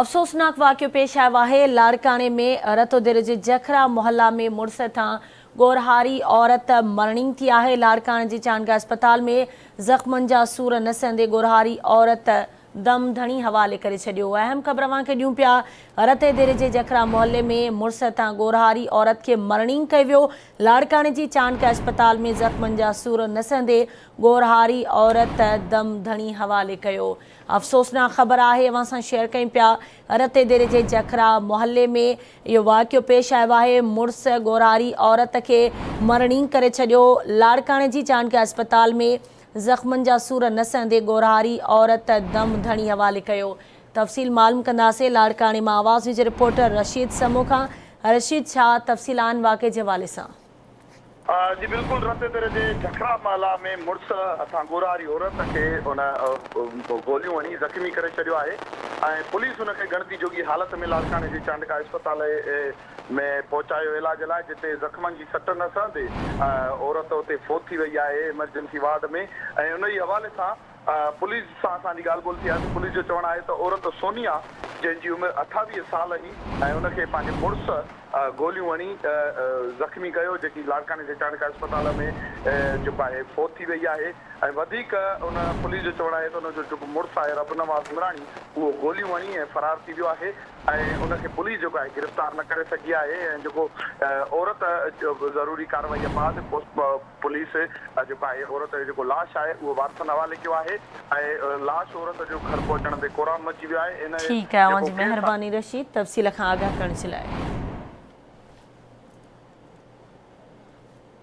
افسوسناڪ واقعو پيش آيو آهي، لاڙڪاڻي ۾ رتوديري جي جکرا محلا ۾ مڙس هٿان ڳورهاري عورت مرڻينگ ٿي آهي، لاڙڪاڻي جي چانڊڪا اسپتال ۾ زخمن جا سور نه سهندي ڳورهاري عورت دم ڌڻي حوالي ڪري ڇڏيو. اهم خبر اوهان کي ڏيون پيا رتيديري جي جکرا محلي ۾ مڙس هٿان ڳورهاري عورت کي مرڻينگ ڪيو ويو، لاڙڪاڻي جي چانڊڪا اسپتال ۾ زخمن جا سور نه سهندي ڳورهاري عورت دم ڌڻي حوالي ڪيو. افسوسناڪ خبر آهي اوهان سان شيئر ڪيون پيا رتي ديري جي جکرا محلي ۾ اهو واقعو پيش آيو آهي مڙس ڳورهاري عورت کي مرڻينگ ڪري ڇڏيو لاڙڪاڻي جي چانڊڪا اسپتال ۾ زخمن جا سور نه سهندي ڳورهاري عورت دم ڌڻي حوالي ڪيو تفصيل معلوم ڪنداسين لاڙڪاڻي مان آواز نيوز جي رپورٽر رشيد سمون کان رشيد ڇا تفصيل آهن واقعي جي حوالي سان. جي بلڪل رتي تر جي جکرا محلا ۾ مڙس هٿان ڳورهاري عورت کي ان گوليون هڻي زخمي ڪري ڇڏيو آهي ۽ پوليس ان کي ڳڻتي جوڳي حالت ۾ لاڙڪاڻي جي چانڊڪا اسپتال ۾ پهچايو علاج لاء جتي زخمن جي سٽ نه سهندي عورت اتي فوت ٿي وئي آهي ايمرجنسي وارڊ ۾ ۽ ان ئي حوالي سان پوليس سان اسان جي ڳالهه ٻولهه ٿي آهي ته پوليس جو چوڻ آهي ته عورت سونيا جنهن جي عمر 28 سال هئي ۽ ان کي پنهنجي مڙس گوليون هڻي زخمي ڪيو جيڪي لاڙڪاڻي جي چانڊڪا اسپتال ۾ جيڪو آهي فوت ٿي وئي آهي ۽ وڌيڪ ان پوليس جو چوڻ آهي ته ان جو جيڪو مڙس آهي ربنواز عمراڻي اهو گوليون هڻي ۽ فرار ٿي ويو آهي ۽ ان کي پوليس جيڪو آهي گرفتار نه ڪري سگهي آهي ۽ جيڪو عورت ضروري ڪارروائي بعد پوسٽ پوليس جيڪو آهي عورت جو جيڪو لاش آهي اهو وارثن حوالي ڪيو آهي ۽ لاش عورت جو گهر پهچڻ تي ڪهرام مچي ويو آهي ان ٺيڪ آهي اوهان جيڪو جي ڪيس مهرباني رشيد تفصيل کان آگاهه ڪرڻ جي لاء.